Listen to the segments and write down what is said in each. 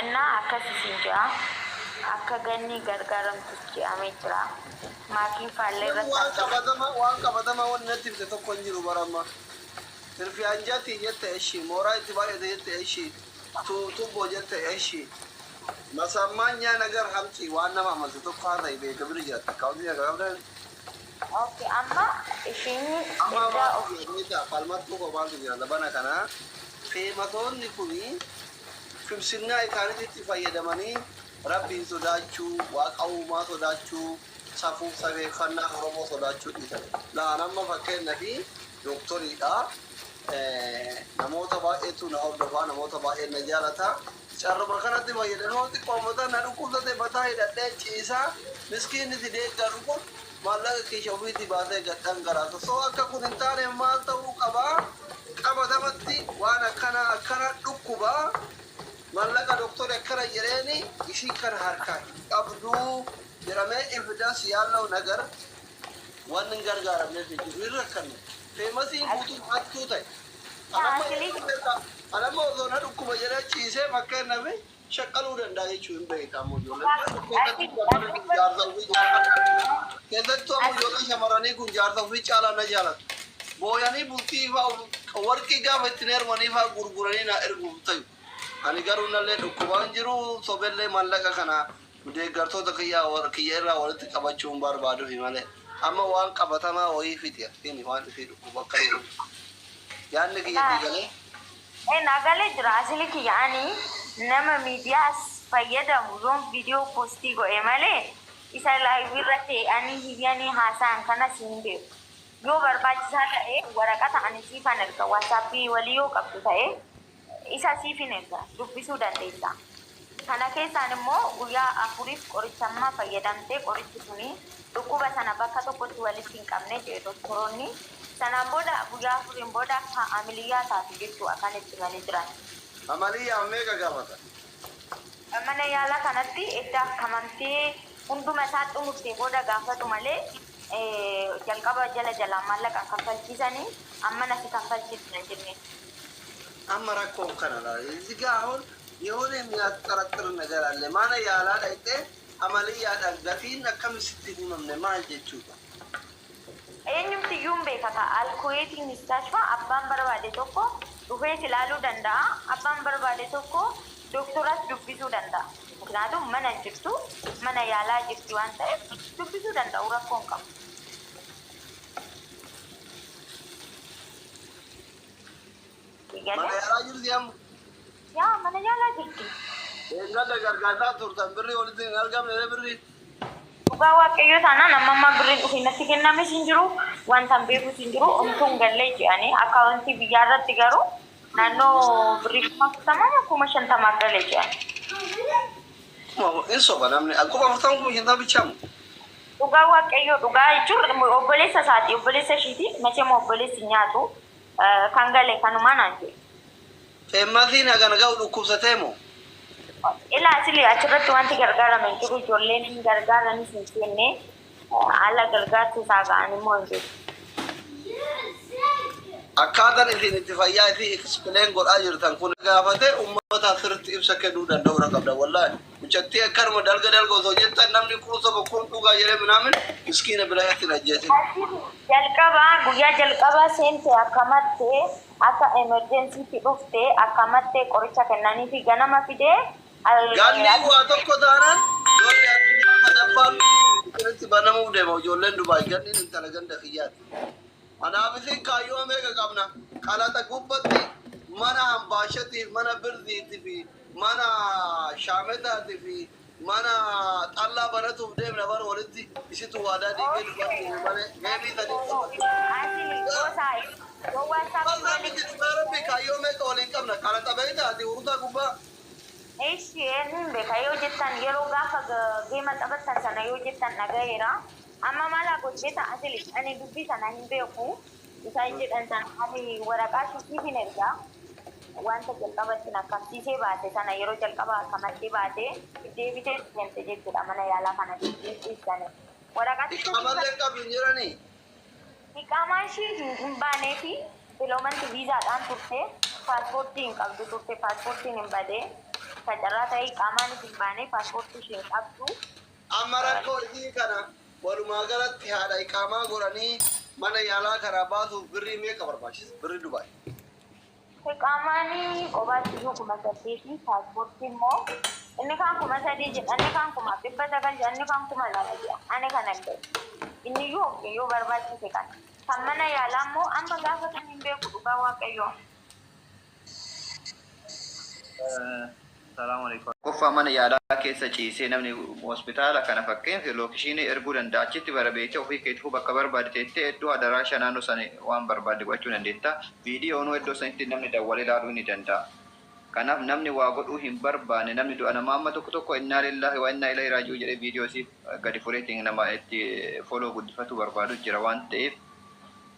Innaa akkas isin jira. Akka ganni gargaaramtus jedhamee jira. Maakiin faallee irratti Waan argama. qabatama, waan qabatama wanni natti himte tokko hin jiru baramma. Tirfi anjati jette eshi, mooraa itti baay'ate jette eshi, tubboo jette eshi. Masammaanyaa nagar hamci waan nama amantu tokko haa ta'e beeka bira jiraatti. Akkaawuntii nagaa qabdan. Okay, amma ishiin Amma erga maaltu jira beektaa? Falmattuu koo maaltu jira labana kana? Feematoonni kuni fibsinnaa isaaniitti fayyadamanii Rabbiin sodaachuu, Waaqa uumaa sodaachuu, safuuf safeeffannaa Oromoo sodaachuu dhiisan. Laan amma fakkeenyaaf dooktoriidha. Namoota baay'eetu na hordofaa, namoota baay'een na jaalata. Carruma kanatti fayyadamee xiqqoo mataa na dhukkubsate mataa hidhadhee ciisaa, miskiinni si deeggaru kun maallaqa kiisha ofiitii baasee gad dhangalaasa. So akka kun hin taane maal ta'uu qabaa? Qabatamatti waan akkana akkana dhukkubaa, maallaqa doktori akkana jedheeni isii kana harkaa hin qabduu jedhamee evidence yaallau nagar wanni hin gargaaramneef hin jiru. Hin rakkanne. Famousiin guutuun hattuu ta'e. Anamma osoo na dhukkuba jedhee ciisee fakkeenyaaf shaqqaluu danda'a jechuu hin beekamu ijoolleen. Keessattuu jaarsa ofii caalaa, keessattuu ammoo ijoolleen shamarranii kun jaarsa ofii caalaa na jaalatu. Booyanii bultii fa'aa warqii gaafa ittiin heerumanii fa'aa gurguranii na erguuf ta'u. Ani garuu nallee dhukkubaan jiru, sobellee maallaqa kana deeggartoota kiyya irraa walitti qabachuu hin barbaadufi malee. Amma waan qabatamaa wayii fixi himi, waan isii dhukkubu akka jiru. Yaadni kiyya diigalee. Nagalee jira. Asili kiyya, ani nama miidiyaas fayyadamu yoon viidiyoo post godhe malee isa live irratti ani hiyyanii haasa'an kanas hin beeku. Yoo barbaachisaa ta'e waraqata ani siifan erga, WhatsAppii walii yoo qabdu ta'e isa siifin erga, dubbisuu dandeessa. Kana keessaan immoo guyyaa 4f qoricha ammaa fayyadamtee qorichi suni dhukkuba sana bakka tokkotti walitti hin qabne jedhe doktoroonni. Sanaan booda guyyaa 4n booda akka amiliyyaa taatu jechuudha kan itti himanii jiran. Amaliyyaaf meeqa gaafata? Mana yaalaa kanatti edda akkamamtee hunduma isaa xumurtee booda gaafatu malee jalqaba jala jalaan maallaqaan kaffalchiisanii amma nasi kaffalchiisna hin jenne. Amma rakkoon kana laala. እዚህ ጋ አሁን የሆነ የሚያስጠረጥር ነገር አለ። Mana yaalaa dhaqxee amaliyyaadhaan gatiin akkam sitti hin himamne maal jechuudha? Eenyumti iyyuu hin beeka ta'a. Alkuweetiin mustashfaa abbaan barbaade tokko dhufees ilaaluu danda'a. Abbaan barbaade tokko doktoras dubbisuu danda'a. ምክንያቱም mana hin jirtu, mana yaalaa jirti waan ta'eef dubbisuu danda'u, rakkoo hin qabu. Mana yaalaa jirti amma. Yaa, mana yaalaa jirti. Eeggadda gargaarsaa turtan, birrii walitti hin argamne birrii. Dhugaa Waaqayyoo taanaan amma ammaa birriin dhufee natti kennames hin jiru, wanta hin beekus hin jiru, omtuu hin gallee jedhanii akkaawuntii biyyaa irratti garuu naannoo birrii 40,000 moo 50,000 galee jedhan. Hin soba namni 40,000 50,000 bichaamu. Dhugaa Waaqayyoo, dhugaa jechuun obboleessa isaati, obboleessa ishiiti, macheema obboleessi nyaatu kan gale kanumaa naan jedhe. Famousiin hagana ga'u dhukkubsatee moo? Ilaa asili achirratti wanti gargaarame hin jiru, ijoolleen hin gargaaranis hin seenne, haala gargaarsa isaa ga'an immoo hin jiru. Akkaataan isin itti fayyaa isii explain godhaa jirtan kun gaafatee uummata sirriitti ibsa kennuu danda'uudha qabda wallaahi. Mucattii akkanuma dalga dalga osoo jettan namni kun soba, kun dhugaa jedhee minaamin miskiina bira hin ajjeesin. Jalqabaa guyyaa jalqabaa seente akkamatte akka emergencytti dhufte akkamatte qoricha kennanii fi ganama fidee. Ganni waa tokko taanaan ijoollee addunyaa sadaffaan isinitti banamuuf deema, ijoolleen Dubaay. Ganniin intala ganda kiyyaati. Kanaaf isin kaayyoo meeqa qabna? Qalaxa gubbatti mana hambaashatiif, mana birziitii fi mana shaametaatii fi mana xallaa banatuuf deemna bara walitti isitu waadaa diigee dubartii malee geemii sanii taphatu. Asili gosa yoo WhatsAppii Wallah waliin miti, dhugaa Rabbi, kaayyoo meeqa waliin qabna? Qalaxa beektaati urutaa gubbaa. Isheen beeka yoo jettan, yeroo gaafa geema taphattan sana yoo jettan dhagayeera. Amma maal gochita asili, ani dubbii sana hin beeku. Isaan jedhan sana ani waraqaa siif hin ergaa. Wanta jalqabatti akkamsiisee baate sana, yeroo jalqaba akkamattee baate deebitee seente jechuudha mana yaalaa kana dhiistane. Waraqaa Iqaamallee qabdu hin jiranii? Iqaamaa ishii hin baanee fi development viizaadhaan turte, paaspoortii hin qabdu turte, paaspoortiin hin badee. Akka carraa ta'e qaamaan isin baanee paaspoortii isheen qabdu. Amma rakkoo isii kana walumaa galatti haadha iqaamaa godhanii mana yaalaa karaa baasuuf birrii meeqa barbaachisa? Birrii Dubaay. Iqaamaanii qobaatti iyyuu 8,000, paaspoortii immoo inni kaan 3,000 jedha, inni kaan 900 jedha, inni kaan 2,000 jedha. Ani kana hin beeku. Inni iyyuu yoo barbaachise kana. Kan mana yaalaa immoo amma gaafa kan hin beeku dhugaa Waaqayyoo. Salaamu alaikum. Qoffaa mana yaalaa keessa ciisee namni hospitaala kana fakkeenyaaf lookishinii erguu danda'a. Achitti bara beektee ofii keetifuu bakka barbaade teettee iddoo adaraashaa naannoo sana waan barbaade gochuu dandeetta. Viidiyoonuu iddoo sanitti namni dawwalee ilaaluu ni danda'a. Kanaaf namni waa godhuu hin barbaanne, namni du'a namaa amma tokko tokko innaa lillaahi wa innaa ilayhi raaji'uun jedhee viidiyoo isii gadi fureetiin nama itti foloo guddifatuu barbaadu jira waan ta'eef,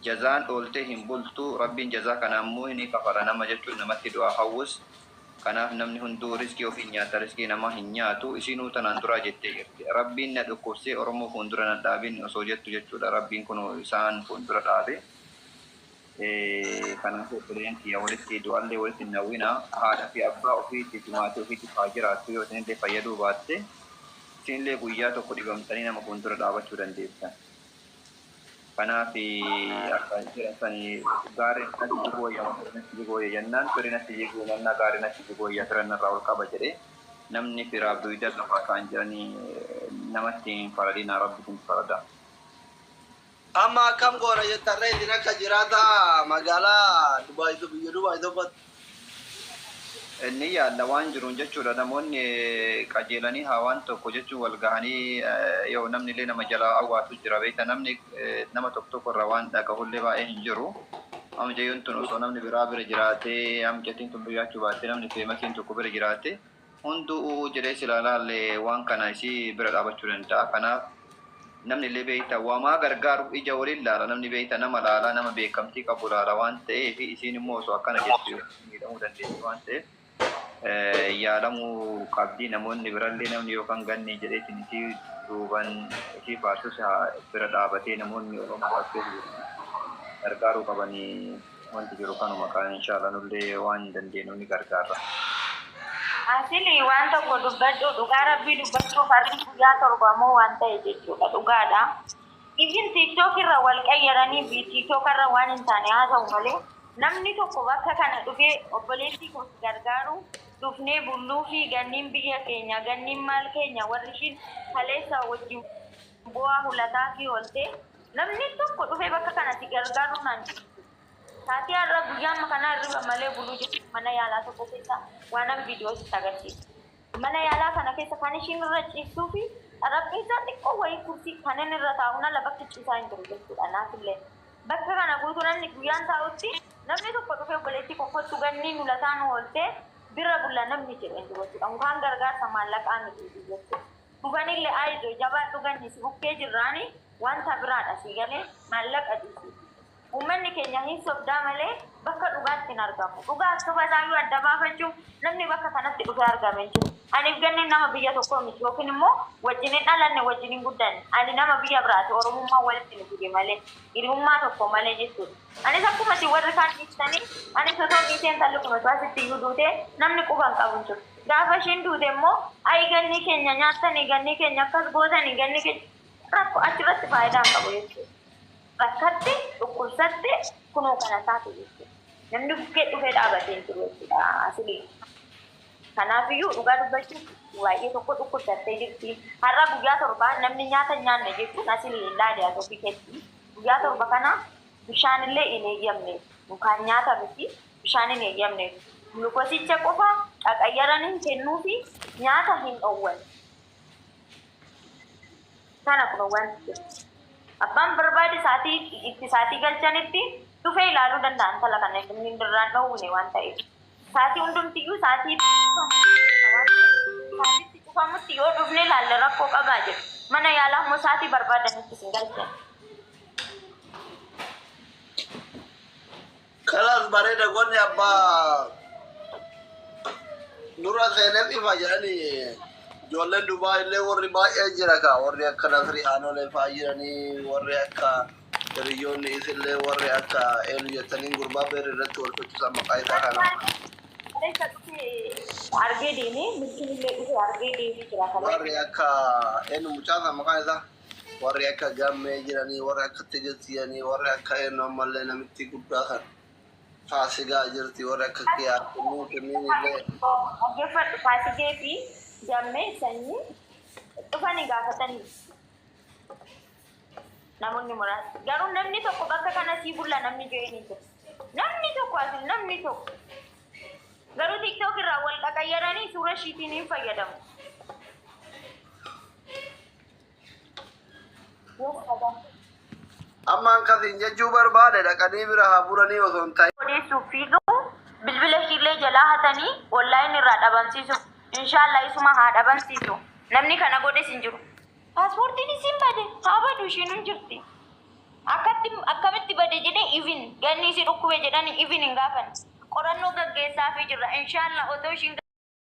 jazaan ooltee hin bultu. Rabbiin jazaa kana ammoo ni kafala nama jechuun namatti du'a hawwus. Kanaaf namni hunduu rizqii ofii nyaata, rizqii namaa hin nyaatu. Isinuu tanaan duraa jettee jirti. Rabbiin na dhukkubsee Oromoo fuuldura na dhaabin osoo jettu jechuudha. Rabbiin kun isaan fuuldura dhaabe. Kanaaf obboleeyyan kiyya, walitti du'allee walitti hin hawwina. Haadha fi abbaa ofiitiif maatii ofiitiif haa jiraattu. Yoo isinillee fayyaduu baatte, isinillee guyyaa tokko dhibamtanii nama fuuldura dhaabachuu dandeessan. Kanaaf akka jedhan sani, gaarri natti jiguu wayya, natti jiguu wayya jennaan, firii natti jiguu mannaa gaarri natti jiguu wayya, fira narraa ol qaba jedhee. Namni firaaf duyda lafaa kaan jedhanii namatti hin faradina, Rabbitu farada. Amma akkam goona jettarree isin akka jiraata magaalaa Dubaay, biyya Dubaay tokkotti? Inni yaalla waan jiruun jechuudha. Namoonni qajeelanii haa waan tokko jechuun wal gahanii, yoo namni illee nama jalaa awwaatu jira beekta, namni nama tokko tokko irraa waan dhagahullee baay'ee hin jiru. Amjayyoon tun osoo namni biraa bira jiraatee, amjattiin tun biraachuu baattee, namni feemasiin tokko bira jiraate, hunduu jedhee silaa laallee waan kana isii bira dhaabachuu danda'a. Kanaaf namni illee beekta waamaa gargaaruuf ija waliin laala. Namni beekta nama laala, nama beekamtii qabu laala waan ta'eef, isiin immoo osoo akkana jettu miidhamuu dandeessi waan ta'eef, yaalamuu qabdi. Namoonni birallee namni yookaan ganni jedheetiin isii duuban isii faarsus bira dhaabatee, namoonni Oromoo as keessa jiru gargaaruu qabanii. Wanti jiru kanuma kan inshallah nullee waan dandeenyu ni gargaarra. Asili waan tokko dubbadhu. Dhugaa Rabbii dubbachuuf, har'i guyyaa 7 moo waan ta'e jechuudha, dhugaadha. Even TikTok irra wal qayyaranii fi TikTok irra waan hin taane haasa'u malee, namni tokko bakka kana dhufee obboleettii koo si gargaaru dhufnee bulluu fi ganniin biyya keenya, ganniin maal keenya, warri ishiin kaleessa wajjin bu'aa hulataa fi oolte, namni tokko dhufee bakka kana si gargaaru naan jedhu. Saatii har'a guyyaa amma kanaa hirriba malee buluu jechuun, mana yaalaa tokko keessa waanan viidiyoo sitti agarsiisa. Mana yaalaa kana keessa kan ishiin irra ciistuu fi xarapheessaa xiqqoo wayii, kursii kan inni irra taa'uun ala bakki ciisaa hin jiru jechuudha naafillee. Bakka kana guutuu namni guyyaan taa'utti namni tokko dhufee obboleettii kokkottu gannii nu lataa nu ooltee bira bulla namni jedhe hin jiru jechuudha. Mukaan gargaarsa maallaqaa miti jechuudha. Dhufanillee aayizoo jabaadhu, ganni si bukkee jirraani wanta biraadha, si galee maallaqa dhiisi. Uummanni keenya hin sobdaa malee bakka dhugaatti hin argamu. Dhugaa soba isaayyuu adda baafachuuf namni bakka kanatti dhufee argame hin jiru. Aniif ganni nama biyya tokkoo miti, yookiin immoo wajjin hin dhalanne, wajjin hin guddanne. Ani nama biyya biraati, Oromummaa walitti nu fide malee, hiriyummaa tokko malee jechuudha. Anis akkuma isin warri kaan dhiistanii, anis osoo dhiisee intalli kun osoo asitti iyyuu duutee namni quba hin qabu hin jiru. Gaafa ishiin duute immoo ayi gannii keenya nyaattanii, gannii keenya akkas gootanii, ganni keenya rakkoo achirratti faayidaa hin qabu jechuudha. Rakkatti dhukkubsatte kunoo kana taate jechuudha. Namni bukkee dhufee dhaabatee hin jiru jechuudha asilii. Kanaafiyyuu dhugaa dubbachuuf baay'ee tokko dhukkubsattee jirti. Har'a guyyaa 7 namni nyaata hin nyaanne jechuun asilii hin laale ati ofii keetti. Guyyaa 7 kana bishaanillee hin eeyyamne. Mukaan nyaata miti, bishaan hin eeyyamne. Gulukoosicha qofa qaqayyaranii kennuufi nyaata hin dhoowwan. Kana kun wanti jiru. Abbaan barbaade sa'aatii itti sa'aatii galchanitti dhufee ilaaluu danda'a intala kana, inni irraan dhoowwine waan ta'eef. Sa'aatii hundumtiyyuu sa'aatii sa'aatiitti cufamutti yoo dhufne ilaalle rakkoo qabaa jedhu. Mana yaalaa immoo sa'aatii barbaadanitti isin galchan. Kalaas bareeda, gonni abbaa dura seeneef ifa jedhanii, ijoolleen Dubaay illee warri baay'ee jira ka, warri akka Nasri Aanolee fa'aa jiranii, warri akka hiriyyoonni isillee, warri akka eenyu jettanii gurbaa beerri irratti wal fichisan maqaa isaa kana. Kaleessa dhufee Argee deemee, milkiin illee dhufe argee deemee jira kana. Warri akka eenyu mucaa kan maqaan isaa, warri akka Gammee jiranii, warri akka Tigist jiranii, warri akka eenyu ammallee namitti guddaa kan Faasigaa jirti, warri akka Kiyaa kunniin kunniin illee. Dhaggeeffadhu, Faasigee fi Gammee sanyii dhufanii gaafatanii. Namoonni muraasni. Garuu namni tokko bakka kana sii bulla namni jedhee ni jiru. Namni tokko asin namni tokko. Garuu TikTok irraa wal qaqayyaranii suura ishiitiin hin fayyadamu. Yes, Adam. Amma akkasiin jechuu barbaade, dhaqanii bira haa bulanii osoo hin ta'in. Odeessuuf fiigu, bilbila ishiillee jalaa hatanii online irraa dhabamsiisuuf. Inshaallah isuma haa dhabamsiisu. Namni kana godhes hin jiru. Paaspoortiin isiin bade haa badu, ishiin hin jirti. Akkatti akkamitti bade jedhee, even ganni isii dhukkube jedhanii even hin gaafanne. Qorannoo gaggeessaafii jirra. Inshaallah otoo ishiin